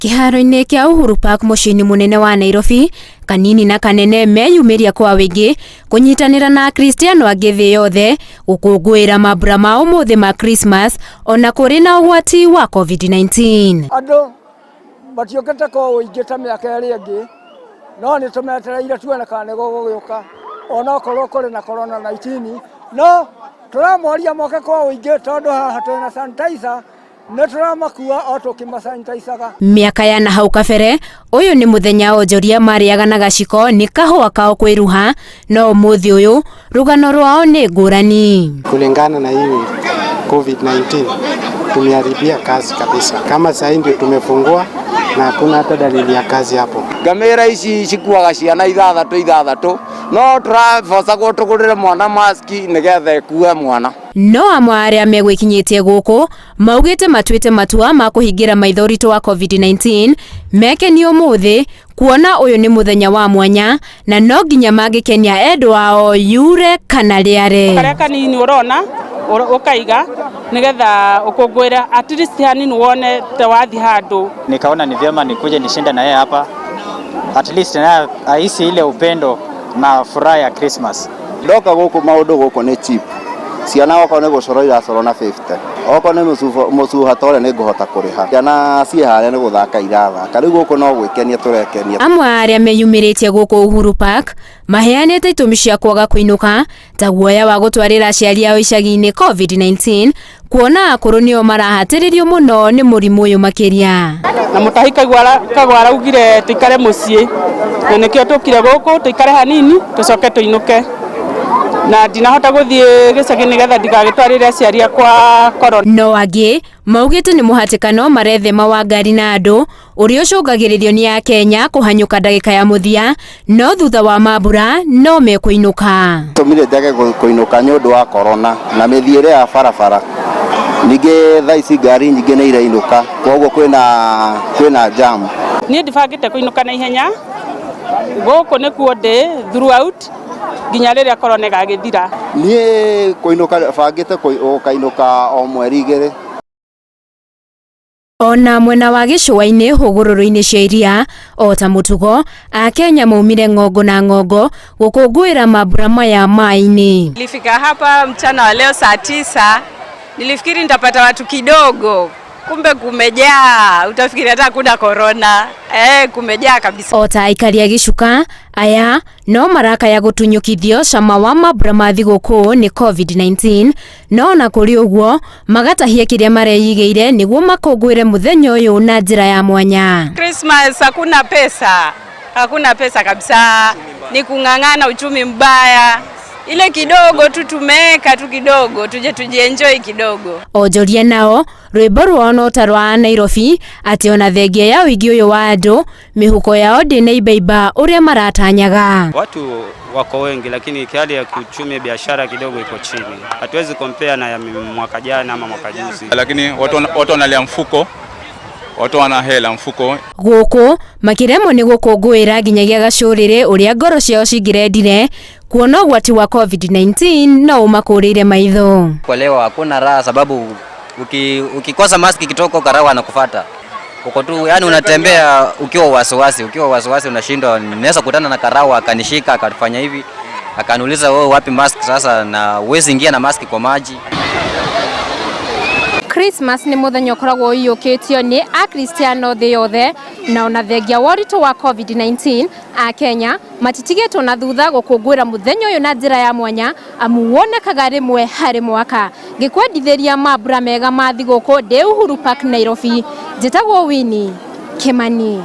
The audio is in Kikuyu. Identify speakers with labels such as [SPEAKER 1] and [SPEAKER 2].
[SPEAKER 1] Kĩharo-inĩ kĩa Uhuru Park mũciĩ-inĩ mũnene wa Nairobi, kanini na kanene meyumĩria kwa wĩingĩ kũnyitanĩra na Akristiano angĩ thĩ yothe gũkũngũĩra mambura ma ũmũthĩ ma Christmas ona kũrĩ na ũgwati wa COVID-19.
[SPEAKER 2] Andũ matiũkĩte kwa ũingĩ ta mĩaka ĩrĩa ĩngĩ, no nĩ tũmetereire tuone kana nĩ gũgũgĩũka onokorwo kũrĩ na corona 19, no tũramoria moke kwa ũingĩ tondũ haha twĩna sanitizer, nĩ tũramakua o tũkĩmasanitaicaga.
[SPEAKER 1] Mĩaka ya na hau kabere, ũyũ nĩ mũthenya onjoria marĩaga na gaciko nĩ kahũa kao kwĩruha, no ũmũthĩ ũyũ rũgano rwao nĩ ngũrani.
[SPEAKER 3] Kulingana na hii COVID-19 tumeharibia kazi kabisa. Kama sasa ndio tumefungua na hakuna hata dalili ya kazi hapo.
[SPEAKER 4] Ngamĩra ici cikuaga ciana ithathatũ ithathatũ, no tũrabocagwo tũgũrĩre mwana maski nĩgetha ĩkue mwana.
[SPEAKER 1] No amwe arĩa megwĩkinyĩtie gũkũ maugĩte matuĩte matua ma kũhingĩra maitho ũritũ wa COVID-19 mekenie ũmũthĩ kuona ũyũ nĩ mũthenya wa mwanya na no nginya mangĩkenia endwa ao yure kana rĩare.
[SPEAKER 5] Karĩa kanini ũrona ũkaiga nĩgetha ũkũngũĩre at least hanini wone ta wathi handũ.
[SPEAKER 6] Nikaona ni vyema nikuje nishinde na yeye hapa, at least naye ahisi ile upendo na furaha ya Christmas.
[SPEAKER 7] Ndoka gũkũ maũndũ gũkũ nĩ cheap, ciana okorwo nĩ gũcoro iracoro na 50, okorwo nĩ mũcuha ta ũrĩa nĩ ngũhota kũrĩha, ciana ciĩ harĩa nĩ gũthaka irathaka, rĩu gũkũ no gwĩkenia tũrekenia.
[SPEAKER 1] Amwe a arĩa meyumĩrĩtie gũkũ Uhuru Park maheanĩte itũmi cia kwaga kũinũka ta guoya wa gũtwarĩra aciari ao icagi-inĩ COVID-19, kuona akũrũ nĩo marahatĩrĩrio mũno nĩ mũrimũ ũyũ makĩria.
[SPEAKER 5] Na mũtahi Kagwa araugire tũikare mũciĩ, na nĩkĩo tũkire gũkũ tũikare hanini tũcoke tũinũke, na ndinahota gũthiĩ gĩcagi nĩgetha ndigagĩtwarĩre aciari akwa corona.
[SPEAKER 1] No angĩ maugĩte nĩ mũhatĩkano marethema wa ngari na andũ ũrĩa ũcũngagĩrĩrio nĩ Akenya kũhanyũka ndagĩka ya mũthia, no thutha wa mambura no mekũinũka.
[SPEAKER 7] Tũmire njage kũinũka nĩ ũndũ wa corona na mĩthiĩre ya barabara, ningĩ thaa ici ngari nyingĩ nĩ irainũka, koguo kwĩna jam.
[SPEAKER 5] Niĩ ndibangĩte kũinũka na ihenya, gũkũ nĩkuo ndĩ throughout nginya rĩrĩa corona ĩgagĩthira.
[SPEAKER 7] Niĩ kũinũka bangĩte gũkainũka o mweri 2.
[SPEAKER 1] Ona mwena wa gĩcũa-inĩ hũgũrũrũ-inĩ cia iria o ta mũtugo Akenya maumire ng'ongo na ng'ongo gũkũngũĩra mambura maya maĩ-inĩ.
[SPEAKER 8] Nilifika hapa mchana wa leo saa 9, nilifikiri nitapata watu kidogo, kumbe kumejaa, utafikiri hata hakuna corona. Kumejaa kabisa.
[SPEAKER 1] O ta aikari a gĩcuka aya no marakaya gũtunyũkithio cama wa mambura ma thigũkũ nĩ COVID-19, no ona kũrĩ ũguo magatahia kĩrĩa mareyigĩire nĩguo makũngũĩre mũthenya ũyũ na njĩra ya mwanya.
[SPEAKER 8] Christmas hakuna pesa, hakuna pesa kabisa, ni kung'ang'ana, uchumi mbaya, ile kidogo tu tumeweka tu kidogo tuje tujienjoy kidogo.
[SPEAKER 1] Onjoria nao rwĩmbo rwao no ta rwa Nairobi atĩ ona thengia ya ũingĩ ũyũ wa andũ mĩhuko yao ndĩnaibaimba ũrĩa maratanyaga.
[SPEAKER 9] Watu wako wengi lakini hali ya kiuchumi biashara kidogo iko chini, hatuwezi compare na ya mwaka jana ama mwaka juzi.
[SPEAKER 10] Lakini watu wanalia mfuko, watu wana hela mfuko.
[SPEAKER 1] Gũkũ makĩremwo nĩ gũkũngũĩra nginyagia gacũrĩrĩ ũrĩa ngoro ciao cingĩrendire kuona ũgwati wa COVID-19 no ũmakũrĩire maitho.
[SPEAKER 11] Kwa leo hakuna raha sababu ukikosa maski kitoka karau anakufuata. Uko tu, yani unatembea ukiwa wasiwasi, ukiwa wasiwasi unashindwa, naweza kutana na karau akanishika akafanya hivi, akaniuliza wewe wapi mask sasa, na huwezi ingia na maski kwa maji.
[SPEAKER 1] Christmas nĩ mũthenya ũkoragwo ũiyũkĩtio nĩ Akristiano thĩ yothe, na ona thengia wa ũritũ wa COVID-19 Akenya matitigĩtwo na thutha gũkũngũĩra mũthenya ũyũ na njĩra ya mwanya, amu wonekaga rĩmwe harĩ mwaka. Ngĩkwendithĩria mambura mega ma thigũkũ ndĩ Uhuru Park Nairobi, njĩtagwo Winnie Kimani.